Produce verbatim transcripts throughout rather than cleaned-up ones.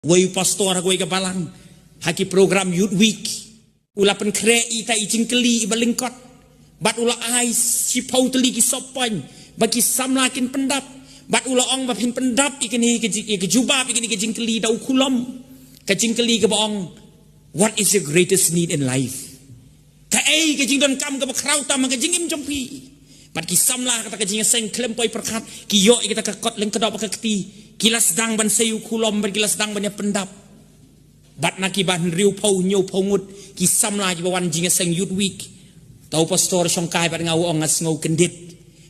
Wei u pastor ha kawei ka balang, ha ki program Youth Week, u la pynkhreh ita i jingkylli iba lyngkot. Bad u la ai shiphew tylli ki sub point ba ki samla kin pyndap. Bad u la ong ba phin pyndap ïa kane ka ji-, ïa ka jubab ïa kane ka jingkylli da u khulom. Ka jingkylli kaba ong, "What is your greatest need in life?" Kaei ka jingdonkam kaba khraw tam ha ka jingim jong phi? Bad ki samla ha kata ka jingïaseng khlem poi pyrkhat, ki ïoh ïa kata ka kot lyngkdop ha ka kti, ki la sdang ban sei u khulom, bad ki la sdang ban ïa pyndap. Bad na kiba hynriewphew hynñiewphew ngut ki samla kiba wan jingïaseng Youth Week, uta u pastor shongkai bad nga u ong, nga sngew kyndit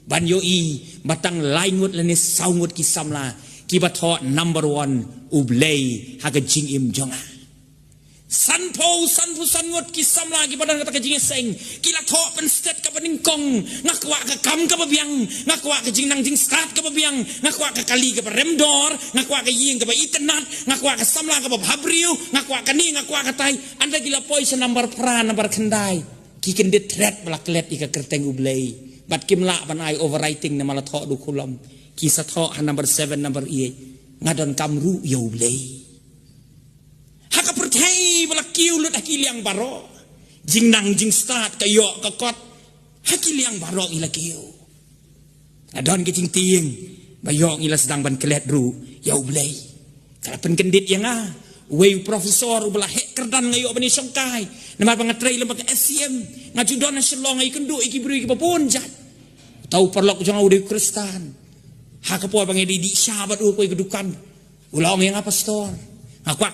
ban ïohi ba tang lai ngut lane saw ngut ki samla kiba thoh number one U Blei ha ka jingim jong nga. Sanphew, sanphew san ngut ki samla kiba don ha kata ka jingïaseng ki la thoh pynstet kaba nyngkong: "Nga kwah ka kam kaba biang, nga kwah ka jingnang jingstad kaba biang, nga kwah ka kali kaba rem dor, nga kwah ka ïing kaba itynnad, nga kwah ka samla kaba bhabriew, nga kwah kane, nga kwah katai." Hynda ki la poi sha nambar phra, nambar khyndai, ki kyndit thret ba la klet ïa ka kyrteng U Blei. Bad kim lah ban ai overwriting namar la thoh da u khulom. Ki sa thoh ha nambar seven, nambar eight, "Nga donkam ruh ïa U Blei." Ha ka pyrthei ba la kiew lut ha ki liang baroh, jingnang jingstad, ka ïoh ka kot, ha ki liang baroh ngi la kiew. Nga don ka jingtieng ba ïoh ngi la sdang ban klet ruh ïa U Blei. Ka la pynkyndit ïa nga. Uwei u professor uba la heh kyrdan nga ïoh ban ïashongkai, namar ba nga trei lem bad ka S C M. Nga ju don ha Shillong, nga ïakynduh ïa ki briew kiba bun jait. Uta u paralok jong nga u dei u Khristan. Ha ka por ba nga dei dih sha bad u ha kawei ka dukan, u la ong ïa nga, "Pastor, nga kwah